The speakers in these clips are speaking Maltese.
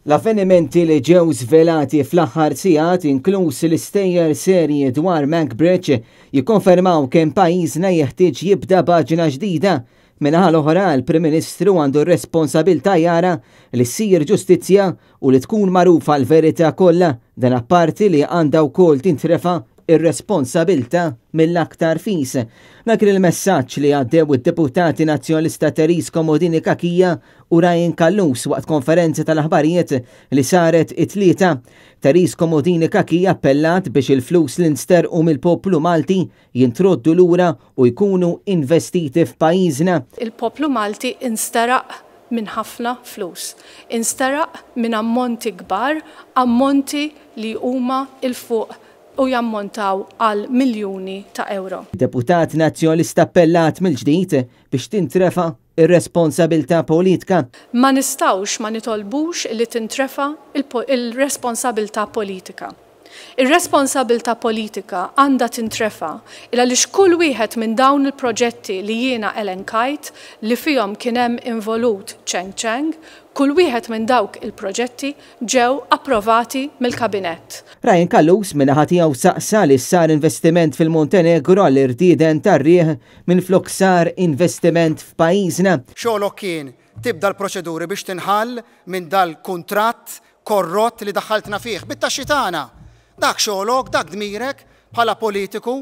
L-avvenimenti li ġew żvelati fl-aħħar sigħat, inkluż l-istejjer serji dwar Macbridge, jikkonfermaw kemm pajjiżna jeħtieġ jibda paġna ġdida. Min-naħa l-oħra, l-Prim Ministru għandu r-responsabilità jara li ssir ġustizzja u li tkun magħrufa l-verità kollha, dan apparti li għandha wkoll tintrefa' ir-responsabilità mill-aktar fis. Dak kien il-messaġġ li għaddew id-deputati Nazzjonalista Therese Comodini Cachia u Ryan Callus waqt konferenza tal-aħbarijiet li saret it-Tlieta. Therese Comodini Cachia appellat biex il-flus li nsterqu mill-poplu Malti jintroddu lura u jkunu investiti f'pajjiżna. Il-poplu Malti insteraq minn ħafna flus. Insteraq minn ammonti kbar, ammonti li huma 'l fuq u jammontaw għal miljuni ta' ewro. Id-deputat Nazzjonalista appellat mill-ġdid biex tintrefa' ir-responsabilità politika. Ma nistgħux ma nitolbux li tintrefa' il-responsabilità politika. Ir-responsabilità politika għandha tintrefa' il għaliex kull wieħed minn dawn il-proġetti li jiena elenkajt li fihom kien hemm involut Cheng Cheng, kull wieħed minn dawk il-proġetti ġew approvati mill-Kabinett. Ryan Callus min-naħa tiegħu saqsa li sar investiment fil-Montenegro għall-irdieden tar-riħ minflok sar investiment f'pajjiżna. Xogħlok kien tibda l-proċeduri biex tinħall minn dal-kuntratt korrott li daħħaltna fih bit-taxxi tagħna! Dak xogħlok, dak dmirek bħala politiku,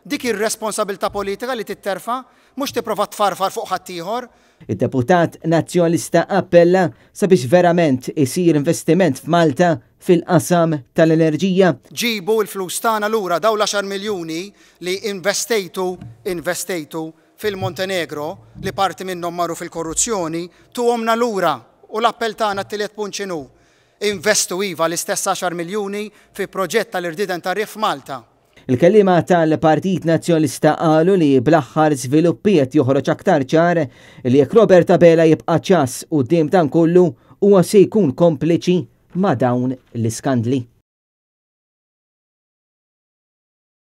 dik hi r-responsabilità politika li titterfa', mhux tipprova tfarfar fuq ħaddieħor. Id-deputat Nazzjonalista appella sabiex verament isir investiment f'Malta fil-qasam tal-enerġija. Ġibu l-flus tagħna lura, dawn l-għaxar miljuni li investejtu, investejtu fil-Montenegro, li parti minnhom marru fil-korruzzjoni, tuhomna lura. U l-appell tagħna t-tielet punt x'inhu? Investu iva l-istess għaxar miljuni fi proġett tal-irdieden tar-riħ f'Malta. Il-kelliema tal-Partit Nazzjonalista qalu li bl-aħħar żviluppi qed joħroġ aktar ċar li jekk Robert Abela jibqa' ċass quddiem dan kollu huwa se jkun kompliċi ma' dawn l-iskandli.